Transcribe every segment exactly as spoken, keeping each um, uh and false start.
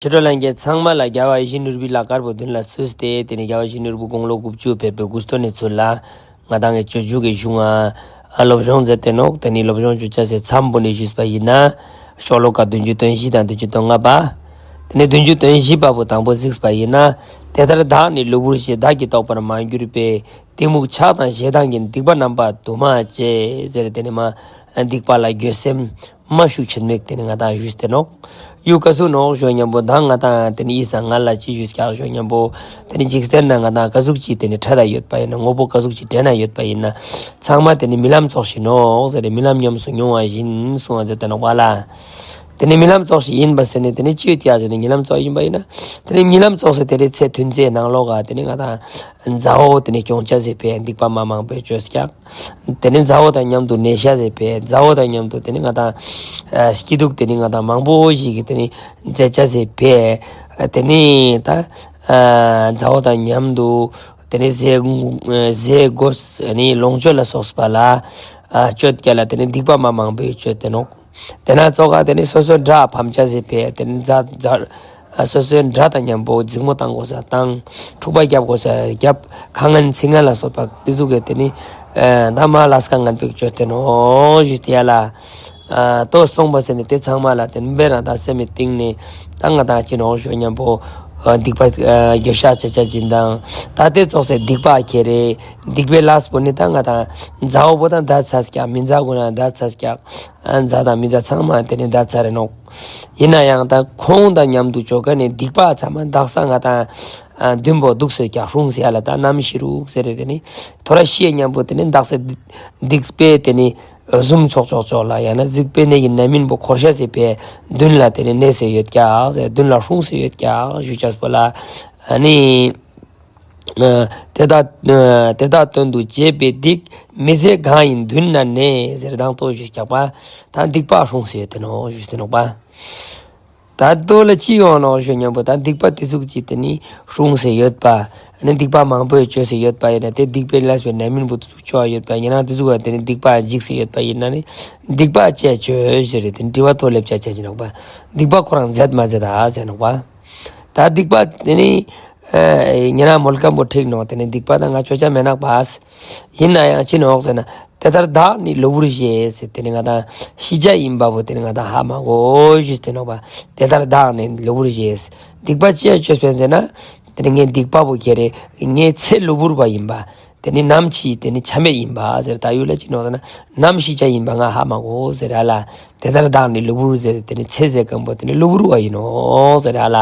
ཆོས་གྲོགས་ལྷན་རྒྱས་ཚང་མ་ལ་རྒྱལ་བ་ཡིད་བཞིན་ནོར་བུའི་ལྷ་དཀར་པོ་མདུན་ལ་བསུས་ཏེ། དེ་ནས་རྒྱལ་བ་ཡིད་བཞིན་ནོར་བུ་དགུང་ལོ་དགུ་བཅུ་ཕེབས་པའི་དགུ་སྟོན་ནས་ཚུར་ལ་ང་དང་གི་སྤྱོད་འཇུག་གི་གཞུང་ང་སློབ་སྦྱོང་མཛད་དེ་ནོག་དེ་ནས་སློབ་སྦྱོང་བཅོ་ཆ་སི་མཚམས་པོ་ནས་ཞུས་པ་ཡིན་ན། ཤོ་ལོ་ཀ་བདུན་ཅུ་དོན་བཞི་དང་བདུན་ཅུ་དོན་ལྔ་པ། དེ་ནས་བདུན་ཅུ་དོན་བཞི་པ་པོ་དང་པོ་གཟིགས་པ་ཡིན་ན། དེ་ལྟར་བདག་ནི་གློ་བུར་ཞེས། བདག་གིས་རྟོགས་པར་མ་གྱུར་པའི། གཏི་མུག་ཆགས་དང་ཞེ་སྡང་གི། སྡིག་པ་རྣམ་པ་དུ་མ་བྱས། ཟེར་དེ་ནས་མ་སྡིག་པ་ལ་འགྱོད་སེམས་མ་ཤུགས་ཆེན་མོ་དེ་ནས་ང་དང་ཞུས་ཏེ་ནོག་ཡུ་ག་ཟུག་ནོག་ཞུ་ཉམ་པོ་ད་ང་དང་དེ་ནས་ཡིད་སང་ང་ལ་ཅི་ཞུས་ཀྱག་ཞུ་ཉམ་པོ། དེ་ནས་འཇིག་རྟེན་ན་ང་དང་ག་ཟུག་ཅིག་དེ་ནས་འཕྲད་ད་ཡོད་པ་ཡིན་ན། དངོས་པོ་ག་ཟུག་ཅིག་འདྲེན་ན་ཡོད་པ་ཡིན་ན། ཚང་མ་དེ་ནས་རྨི་ལམ་ཙོགས་ཤིག་ནོག་ཟེར་རྨི་ལམ་ཉམས་སུ་མྱོང་བ་བཞིན་གསུང་བ་མཛད་དེ་ནོག་པ་ལ། དེ་ནས་རྨི་ལམ་ཙོགས་ཤིག་ཡིན་པ་ཟེར་ནས་དེ་ནས་ཅི་ཡོད་ཀྱག་ཟེར་ནས་རྨི་ལམ་ཙོགས་ཡིན་པ་ཡིན་ན། དེ་ནས་རྨི་ལམ་ཙོགས་ཟེར་དེ་རེ་ཚེ་ཐུན་ཚེ་ནང་ལོགས་ག་དེ་ནས་ང་དང་མཛའ་བོ་དེ་ནས་སྐྱོང་ཆ་ཟེར་བས་སྡིག་པ་མ་མང་པོ་བཅོས་ཀྱག་དེ་ནས་མཛའ་བོ་དང་མཉམ་དུ་ནས་ཤ་ཟེར་བས། མཛའ་བོ་དང་མཉམ་དུ་དེ་ནས་ང་དང་ཨ་སྐྱིད་སྡུག་དེ་ནས་ང་དང་མང་པོ་ཞིག་གི་དེ་ནས་མཛད་ཆ་ཟེར་བས། དེ་ནས་ད་ཨ་མཛའ་བོ་དང་མཉམ་དུ་དེ་ནས་ཟས་ཟས་གོས་ནི་ལོངས་སྤྱོད་ལ་སོགས་པ་ལ་ཨ་སྤྱོད་རྒྱ་ལ་དེ་ནས་སྡིག་པ་མ་མང་པོ་བཅོས་ཏེ་ནོག་དེ་ན་ཙོགས་ག་དེ་ནས་སོ་སོའི་དགྲ་ཕམ་ཆ་ཟེར་བས། དེ་ནས་མཛའ་མཛའ་སོ་སོའི་དགྲ་དང་མཉམ་པོ་འཛིང་མོ་བཏང་དགོས་ས་བཏང་། འཁྲུག་པ་རྒྱབ་དགོས་ས་རྒྱབ། ཁ་ངན་ཚིག་ངན་ལ་སོགས་པ་དེ་ཟུག་གི་དེ་ནི་ཨ་ད་མ་ལས་ཀ་ངན་པ་བཅོས་ཏེ་ནོག་ཞུས་ཏེ་ཡ་ལ། ཨ་ལྟོས་སོང་པ་ཟེར་ནས་དེ་ཚང་མ་ལ་དེ་ནི་འབད་ར་ད་སེམས་མི་གཏིང་ནས་ད་ང་དང་ཅི་ནོག་ཞུ་ཉམ་པོ་ཨ་སྡིག་པ་ཨ་འགྱོད་བཤགས་བྱ་ཆ་ཅིག་དང་། ད་དེ་ཙོགས་སེ་སྡིག་པ་ཁྱེར་རེ་སྡིག་པའི་ལས་པོ་ནི་ད་ང་དང་མཛའ་བོ་བོ་དང་ད་ཚ་ཀྱག་མི་མཛའ་གུན་ན་ད་ཚ་ཀྱག་ཨ་མཛའ་དང་མི་མཛའ་ཚང་མ་དེ་ནི་ད་ཚ་རེ་ནོག་ཡིན་ན་ཡང་ད་ཁོང་དང་མཉམ་དུ་བཅོ་མཁན་ནི་སྡིག་པ་ཚང་མ་དག་ས་ང་དང་ཨ་མདུན་པོ་འདུག་སེ་ཀྱག་སྲུང་ཟེར་ཡ་ལ་ད་ནམ་ཤི་རུག་ཟེར་རེ་དེ་ནི་ཐོ་ར་ཤི་ཡ་ཉམ་པོ་དེ་ནི་དག་ས་སྡིག་པའི་དེ་ནི་བཟུམ་ཚོགས་ཆོག་ཆོག་ལ་ཡང་ན་སྡིག་པའི་ནད་ཀྱི་ནད་སྨན་པོ་འཁོར་ཤ་ཟེར་བས་མདུན་ལ་དེ་ནི་གནས་སེ་ཡོད་ཀྱག་ཟེར་མདུན་ལ་སྲུང་སེ་ཡོད་ཀྱག་ཞུ་ཅེས་པོ་ལ་ཨ་ནི། ཨ་དེ་དག་ཨ་དེ་དག་དོན་དུ་བྱས་པའི་སྡིག་མི་བཟད་གང་ཡིན་མདུན་ན་གནས་ཟེར་དང་ལྟོ་ཞུས་ཀྱག་པ། ད་སྡིག་པ་སྲུང་སེ་ཡོད་དེ་ནོག་ཞུས་ཏེ་ནོག་པ། ད་ལྟོ་ལ་ཅི་ཡོང་ནོག་ཞུ་ཉམ་པོ་ད་སྡིག་པ་དེ་ཟུག་ཅིག་དེ་ནི་སྲུང་སེ་ཡོད་པ། ཨ་ནི་སྡིག་པ་མང་པོ་བཅོས་སེ་ཡོད་པ་ཡིན་ན་དེ་སྡིག་པའི་ལས་པའི་ནད་སྨན་པོ་དེ་ཟུག་བཅོ་བ་ཡོད་པ་ཡིན་ན་དེ་ཟུག་བ་དེ་ནི་སྡིག་པ་འཇིགས་སེ་ཡོད་པ་ཡིན་ན་ནི་སྡིག་པ་ཅི་བཅོས་ཟེར་རེ་དེ་ནི་དྲི་བ་ཐོ་ལེབ་ཆ་ཆ་ཅི་ནོག་པ། སྡིག་པ་ཁོ་རང་མཛད་མ་མཛད་ད་ཟེར་ནོག་པ། ད་སྡིག་པ་དེ་ནི་ཨ་ཉེ་རང་མོལ་ཁན་པོ་འགྲིག་ནོག་དེ་ནི་སྡིག་པ་དང་ང་ཆོ་ཆ་མེད་ནག་པ། ཡིན་ན་ཡང་ཅི་ནོག་ཟེར་ན། དེ་ལྟར་བདག་ནི་གློ་བུར་ཞེས་ཟེར་དེ་ནི་ང་དང་ཤི་ཆ་ཡིན་པ་པོ་དེ་ནི་ང་དང་ཧ་མ་གོ་ཞུས་ཏེ་ནོག་པ། དེ་ལྟར་བདག་ནི་གློ་བུར་ཞེས། སྡིག་པ་ཅི་ཡ་བཅོས་པས་ཟེར་ན། དེ་ནི་ངའི་སྡིག་པ་པོ་ཁྱེར་རེ་ངའི་ཚེ་གློ་བུར་བ་ཡིན་པ། དེ་ནི་ནམ་ཤི་དེ་ནི་ཆ་མེད་ཡིན་པ་ཟེར། ད་ཡུལ་ལ་ཅི་ནོག་ཟེར་ན། ནམ་ཤི་ཆ་ཡིན་པ་ང་ཧ་མ་གོ་ཟེར་ཧ་ལ། དེ་ལྟར་བདག་ནི་གློ་བུར་ཟེར་དེ་ནི་ཚེ་ཟེར་ཁན་པོ་དེ་ནི་གློ་བུར་བ་ཡིན་ནོག་ཟེར་ཧ་ལ།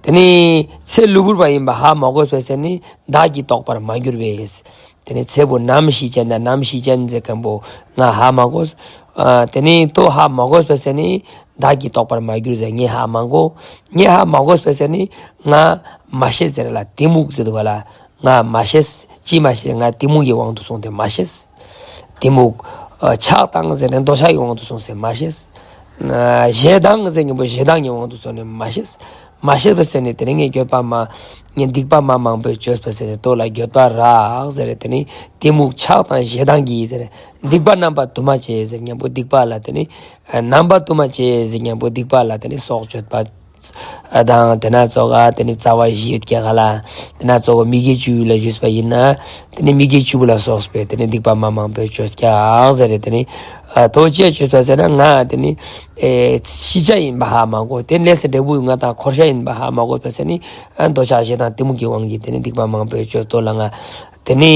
དེ་ནི་ཚེ་གློ་བུར་བ་ཡིན་པ་ཧ་མ་གོ་བས་ཟེར་ནི་བདག་གིས་རྟོགས་པར་མ་གྱུར་བས། དེ་ནི་ཚེ་བོ་ནམ་ཤི་ཅན་ན་ནམ་ཤི་ཅན་ཟེར་ཁན་པོ་ང་ཧ་མ་གོ། ཨ་དེ་ནི་ལྟོ་ཧ་མ་གོ་བས་ཟེར་ནི་བདག་གིས་རྟོགས་པར་མ་གྱུར་ཟེར་ངས་ཧ་མ་གོ། ངས་ཧ་མ་གོ་བས་ཟེར་ནི་ང་མ་ཤེས་ཟེར་ལ་གཏི་མུག་ཟེར་དུག་ག་ལ། ང་མ་ཤེས། ཅི་མ་ཤེས། ང་གཏི་མུག་གི་དབང་དུ་སོང་སྟེ་མ་ཤེས། གཏི་མུག་ཨ་ཆགས་སྡང་ཟེར་ནས་འདོད་ཆགས་ཀྱི་དབང་དུ་སོང་སྟེ་མ་ཤེས། ཨ་ཞེ་སྡང་ཟེར་ཁན་པོ་ཞེ་སྡང་གི་དབང་དུ་སོང་ནས་མ་ཤེས། མ་ཤེས་པ་ཟེར་ནས་དེ་ནི་ངས་འགྱོད་པ་མ། ངས་སྡིག་པ་མ་མང་པོ་བཅོས་པ་ཟེར་ནས་ལྟོ་ལ་འགྱོད་པ་རག་ཟེར་རེ་དེ་ནི་གཏི་མུག་ཆགས་སྡང་ཞེ་སྡང་གིས་ཟེར་རེ་སྡིག་པ་རྣམ་པ་དུ་མ་བྱས་ཟེར་ཉམ་པོ་སྡིག་པ་ལ་དེ་ནི་ཨ་རྣམ་པ་དུ་མ་བྱས་ཟེར་ཉམ་པོ་སྡིག་པ་ལ་དེ་ནི་སྲོག་གཅོད་པ། ཨ་དང་དེ་ན་ཙོགས་ག་དེ་ནི་རྩ་བ་བཞི་ཡོད་ཀྱག་ག་ལ། དེ་ན་ཙོགས་ག་མི་དགེ་བཅུ་ལ་ཞུས་པ་ཡིན་ན། དེ་ནི་མི་དགེ་བཅུ་ལ་སོགས་པའི་དེ་ནི་སྡིག་པ་མ་མང་པོ་བཅོས་ཀྱག་ཟེར་རེ་དེ་ནི། ཨ་ལྟོ་ཅི་བཅོས་པ་ཟེར་ན་ང་དེ་ནི། ཨེ་ཤི་ཆ་ཡིན་པ་ཧ་མ་གོ། དེ་ལས་སེ་འབྲས་བུ་ང་དང་འཁོར་ཆ་ཡིན་པ་ཧ་མ་གོ་བས་ཟེར་ནི། ཨ་འདོད་ཆགས་ཞེ་སྡང་གཏི་མུག་གི་དབང་གིས་དེ་ནི་སྡིག་པ་མང་པོ་བཅོས་ལྟོ་ལ་ང་། དེ་ནི་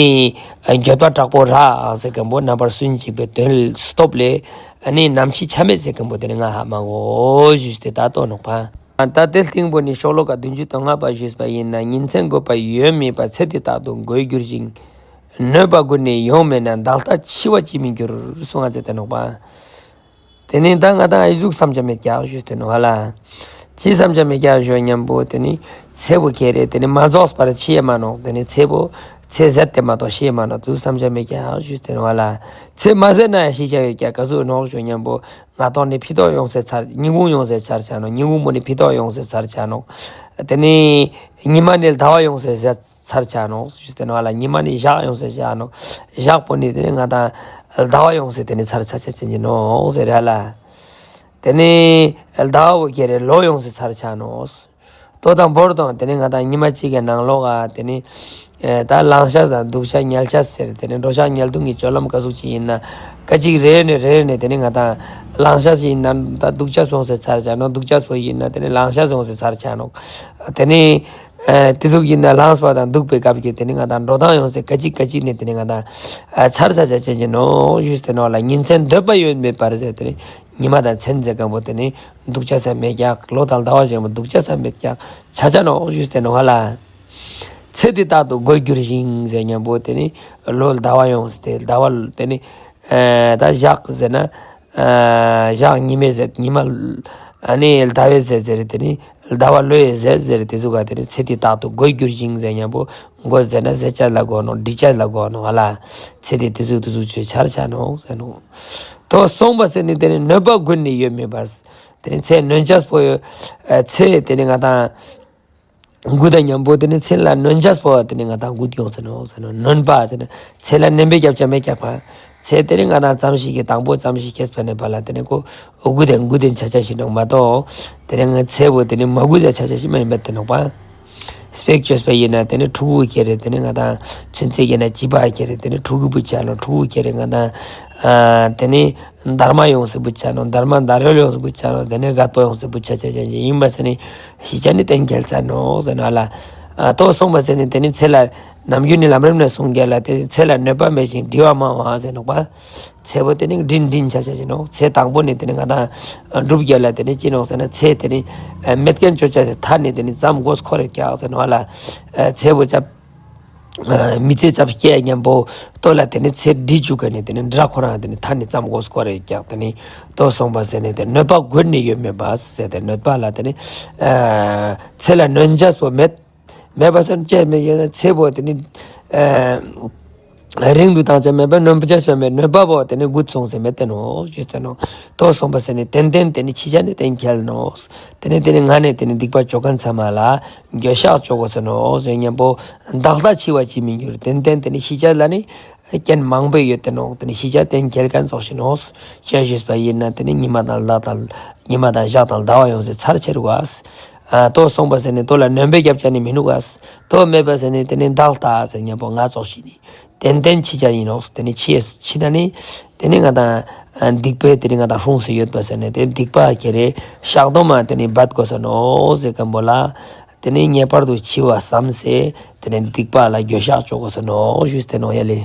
ཨ་འགྱོད་པ་དྲག་པོ་རག་ཟེར་ཁན་པོ་རྣམ་པར་སུན་འབྱིན་པའི་དོན་སྟོབས་ལས། ཨ་ནི་ནམ་འཆི་ཆ་མེད་ཟེར་ཁན་པོ་དེ་ནི་ང་ཧ་མ་གོ་ཞུས་ཏེ་ད་ལྟོ་ནོག་པ། ད་དེ་སྟིང་པོ་ནི་ཤོ་ལོ་ཀ་བདུན་ཅུ་དོན་ལྔ་པ་ཞུས་པ་ཡིན་ན། ཉིན་མཚན་དགོས་པ་ཡོད་མེད་པ། ཚེ་འདི་རྟག་ཏུ་འགོར་འགྱུར་ཞིང་། གནོད་པ་ཀུན་ནས་ཡོང་མེད་ན། བདག་ལྟ་འཆི་བ་ཅིས་མི་འགྱུར། གསུང་ང་ཚེ་དེ་ནོག་པ། དེ་ནི་ད་ང་དང་ཨི་ཟུག་བསམ་བྱ་མེད་ཀྱག་ཞུས་ཏེ་ནོག་ཧ་ལ། ཅི་བསམ་བྱ་མེད་ཀྱག་ཞུ་ཉམ་པོ་དེ་ནི་ཚེ་བོ་ཁྱེར་རེ་དེ་ནི་མ་རྫོགས་པར་འཆི་ཡ་མ་ནོག་དེ་ནི་ཚེ་བོ་ཚེ་ཟད་དེ་མ་གཏོགས་ཤི་ཡ་མ་ནོག་ཙུ་བསམ་བྱ་མེད་ཀྱག་ཞུས་ཏེ་ནོག་ཧ་ལ། ཚེ་མ་ཟད་ན་ཡང་ཤི་ཆ་ཡོད་ཀྱག་ག་ཟུག་ནོག་ཞུ་ཉམ་པོ་སྔ་ཐོག་ནི་ཕི་ཏོག་ཡོང་སེ་ཚར། ཉིན་གུང་ཡོང་སེ་ཚར་ཆ་ནོག་ཉིན་གུང་པོ་ནི་ཕི་ཏོག་ཡོང་སེ་ཚར་ཆ་ནོག་དེ་ནི་ཉི་མ་ནི་ཟླ་བ་ཡོང་སེ་ཚར་ཆ་ནོག་ཞུས་ཏེ་ནོག་ཧ་ལ། ཉི་མ་ནི་ཞག་ཡོང་སེ་ཆ་ནོག་ཞག་པོ་ནི་དེ་ནི་ང་དང་ཟླ་བ་ཡོང་སེ་དེ་ནི་ཚར་ཆ་ཆ་ཆེན་གྱི་ནོག་ཟེར་ཧ་ལ། དེ་ནི་ཟླ་བ་བོ་ཁྱེར་རེ་ལོ་ཡོངས་སུ་ཚར་ཆ་ནོག། ལྟོ་དང་བོར་དང་དེ་ནི་ང་དང་ཉི་མ་གཅིག་གི་ནང་ལོགས་ཀ་དེ་ནི་ཨེ་ད་ལང་ཤ་དང་འདུག་ཤ་ཉལ་ཤ་ཟེར་དེ་ནི་འགྲོ་འཆག་ཉལ་འདུག་གི་སྤྱོད་ལམ་ག་ཟུག་ཅིག་ཡིན་ན་སྐད་ཅིག་རེ་ནས་རེ་ནས་དེ་ནི་ང་དང་ལང་ཤ་ཞིག་ཡིན་ན་ད་འདུག་ཤ་སོང་སེ་ཚར་ཆ་ནོག། འདུག་ཤ་སོ་ཡིན་ན་དེ་ནི་ལང་ཤ་སོང་སེ་ཚར་ཆ་ནོག། དེ་ནི་ཨེ་དེ་ཟུག་ཡིན་ན་ལངས་པ་དང་འདུག་པའི་སྐབས་ཀྱི་དེ་ནི་ང་དང་འགྲོ་སྟངས་ཡོངས་སེ་སྐད་ཅིག་སྐད་ཅིག་ནས་དེ་ནི་ང་དང་ཨ་ཚར་ཆ་ཆ་ཆ་ཆ་ནོག་ཞུས་ཏེ་ནོག་ལ། ཉིན་མཚན་འདོད་པ་ཡོད་མེད་པར་ཟེར་དེ་ནི་ཉི་མ་དང་མཚན་ཟེར་མཁན་པོ་དེ་ནི་འདུག་ཆ་ས་མེད་ཀྱག། ལོ་དང་ཟླ་བ་ཞིག་མོ་འདུག་ཆ་ས་མེད་ཀྱག། ཆ་ཆ་ནོག་ཞུས་ཏེ་ནོག་ལ། ཚེ་འདི་རྟག་ཏུ་འགོར་འགྱུར་ཞིང་ཟེར་མཁན་པོ་དེ་ནི་ལོ་ཟླ་བ་ཡོངས་ཏེ་ཟླ་བ་དེ་ནི་ཨ་ད་ཞག་ཟེར་ན་ཨ་ཞག་ཉི་མའི་ཟེར་ཉི་མ་ཨ་ནི་ཟླ་བའི་ཟེར་ཟེར་དེ་ནི་ཟླ་བ་ལོའི་ཟེར་ཟེར་དེ་ཟུག་ག་དེ་ནི་ཚེ་འདི་རྟག་ཏུ་འགོར་འགྱུར་ཞིང་ཟེར་མཁན་པོ་འགོར་ཟེར་ན་ཟེར་ཆ་ལ་གོ་ནོག། འགྲིག་ཆ་ལ་གོ་ནོག་ལ། ཚེ་འདི་དེ་ཟུག་དེ་ཟུག་ཆོས་ཆར་ཆ་ནོག་ཟེར་ནོག། དོ་སོང་པ་ཟེར་ནི་དེ་ནི་གནོད་པ་དགུ་ནི་ཡོད་མིན་པར། དེ་ནི་ཚེ་གནོད་ཆས་པོ་ཡོད། ཨ་ཚེ་དེ་ནི་ང་དང་དགུ་དང་མཉམ་པོ་དེ་ནི་ཚེ་ལ་གནོད་ཆས་པོ་དེ་ནི་ང་དང་དགུ་ཡོང་ཟེར་ནོག་ཟེར་ནོག། གནོད་པ་ཟེར་ན་ཚེ་ལ་གནོད་པའི་རྒྱབ་ཆ་མེད་ཀྱག་པ། ཚེ་དེ་ནི་ང་དང་ཙམ་ཞིག་གི་དང་པོ་ཙམ་ཞིག་སྐྱེས་པ་ནས་ཕར་ལ་དེ་ནི་ཁོ་དགུ་དང་དགུ་དང་ཆ་ཆ་ཞིག་ནོག་མ་གཏོགས། དེ་ནི་ང་ཚེ་བོ་དེ་ནི་མ་དགུ་དང་ཆ་ཆ་ཞིག་མ་ཡིན་པ་དེ་ནོག་པ། སྤེ་ར་བཅོས་པ་ཡིན་ན་དེ་ནི་ཕྲུ་གུ་ཁྱེར་རེ་དེ་ནི་ང་དང་ཚུན་ཚོད་ཀྱི་ན་བྱིས་པ་ཁྱེར་རེ་དེ་ནི་ཕྲུ་གུ་བུ་ཆ་ནོག། ཕྲུ་གུ་ཁྱེར་རེ་ང་དང་ཨ་དེ་ནི་དར་མ་ཡོངས་སེ་བུ་ཆ་ནོག། དར་མ་དར་ཡོལ་ཡོངས་སེ་བུ་ཆ་ནོག། དེ་ནི་རྒད་པོ་ཡོངས་སེ་བུ་ཆ་ཆ་ཆ་ཆ་ཡིན་པ་ཟེར་ནི་ཤི་ཆ་ནི་གཏན་འཁེལ་ཚར་ནོག་ཟེར་ནོག་ལ། ཨ་དོ་སོང་པ་ཟེར་ནི་དེ་ནི་ཚེ་ལ་ནམ་རྒྱུན་ནི་ལམ་རིམ་ནས་གསུང་རྒྱུ་ལ་དེ་ཚེ་ལ་གནོད་པ་མེད་ཅིང་སྒྲིབ་པ་མང་བ་ཟེར་ནོག་པ། ཚེ་བོ་དེ་ནི་འབྲིང་འབྲིང་ཆ་ཆ་ཞིག་ནོག། ཚེ་དང་པོ་ནི་དེ་ནི་ང་དང་སྒྲུབ་རྒྱུ་ལ་དེ་ནི་ཅི་ནོག་ཟེར་ན་ཚེ་དེ་ནི་མེད་མཁན་ཅོ་ཆ་ཟེར་མཐའ་ནི་དེ་ནི་ཙམ་དགོས་ཁོ་རེ་ཀྱག་ཟེར་ནོག་ལ། ཚེ་བོ་ཅབ་མི་ཚེ་ཅབ་སྐྱེ་མཉམ་པོ་ལྟོ་ལ་དེ་ནི་ཚེ་འདི་བཅུག་ག་ནི་དེ་ནི་དགྲ་ཁོ་རང་དེ་ནི་མཐའ་ནི་ཙམ་དགོས་ཁོ་རེ་ཀྱག། དེ་ནི་དོ་སོང་པ་ཟེར་ནི་དེ་གནོད་པ་དགུ་ནི་ཡོད་མིན་པ་ཟེར་ཏེ་གནོད་པ་ལ་དེ་ནི་ཚེ་ལ་གནོད་ཆས་པོ་མེད། མེད་པ་སོང་ཅེས་མེད་ཡོད་ན་ཚེ་བོ་དེ་ནི་ཨ་རིང་དུ་བཏང་ཆ་མེད་པ་གནོད་པ་ཆ་སོང་མེད། གནོད་པ་བོ་དེ་ནི་དགུ་སོང་སེ་མེད་དེ་ནོག་ཞུས་ཏེ་ནོག། དོ་སོང་པ་ཟེར་ནི་ཏན་ཏན་དེ་ནི་ཤི་ཆ་ནི་གཏན་འཁེལ་ནོག། དེ་ནི་དེ་ནི་ང་ནི་དེ་ནི་སྡིག་པ་ཅོ་མཁན་ཚང་མ་ལ་འགྱོད་བཤགས་ཅོ་དགོས་ས་ནོག་ཟེར་མཉམ་པོ་བདག་ལྟ་འཆི་བ་ཅིས་མི་འགྱུར། ཏན་ཏན་དེ་ནི་ཤི་ཆ་ལ་ནི་རྐྱེན་མང་པོ་ཡོད་དེ་ནོག། དེ་ནི་ཤི་ཆ་གཏན་འཁེལ་མཁན་ཙོགས་ཤིག་ནོག། ཅི་ཞུས་པ་ཡིན་ན་དེ་ནི་ཉི་མ་དང་ལ་དང་ཉི་མ་དང་ཞག་དང་ཟླ་བ་ཡོངས་སེ་ཚར་ཆེར་བ། ཨ་དོ་སོང་པ་ཟེར་ནི་དོ་ལ་གནོད་པའི་རྒྱབ་ཆ་ནི་མི་ནུག་ག། དོ་མེད་པ་ཟེར་ནི་དེ་ནི་བདག་ལྟ་ཟེར་མཉམ་པོ་ང་ཙོགས་ཤིག་ནི་ཏན་ཏན་ཤི་ཆ་ཡིན་ནོག། དེ་ནི་ཤི་ཤི་ན་ནི་དེ་ནི་ང་དང་སྡིག་པའི་དེ་ནི་ང་དང་སྲུང་སེ་ཡོད་པ་ཟེར་ནི་དེ་སྡིག་པ་ཁྱེར་རེ་བཤགས་སྡོམ་མ་དེ་ནི་འབད་དགོས་ས་ནོག་ཟེར་མཁན་པོ་ལ། དེ་ནི་ངེས་པར་དུ་འཆི་བ་བསམ་སེ་དེ་ནི་སྡིག་པ་ལ་འགྱོད་བཤགས་ཅོ་དགོས་ས་ནོག་ཞུས་ཏེ་ནོག་ཡ་ལེ།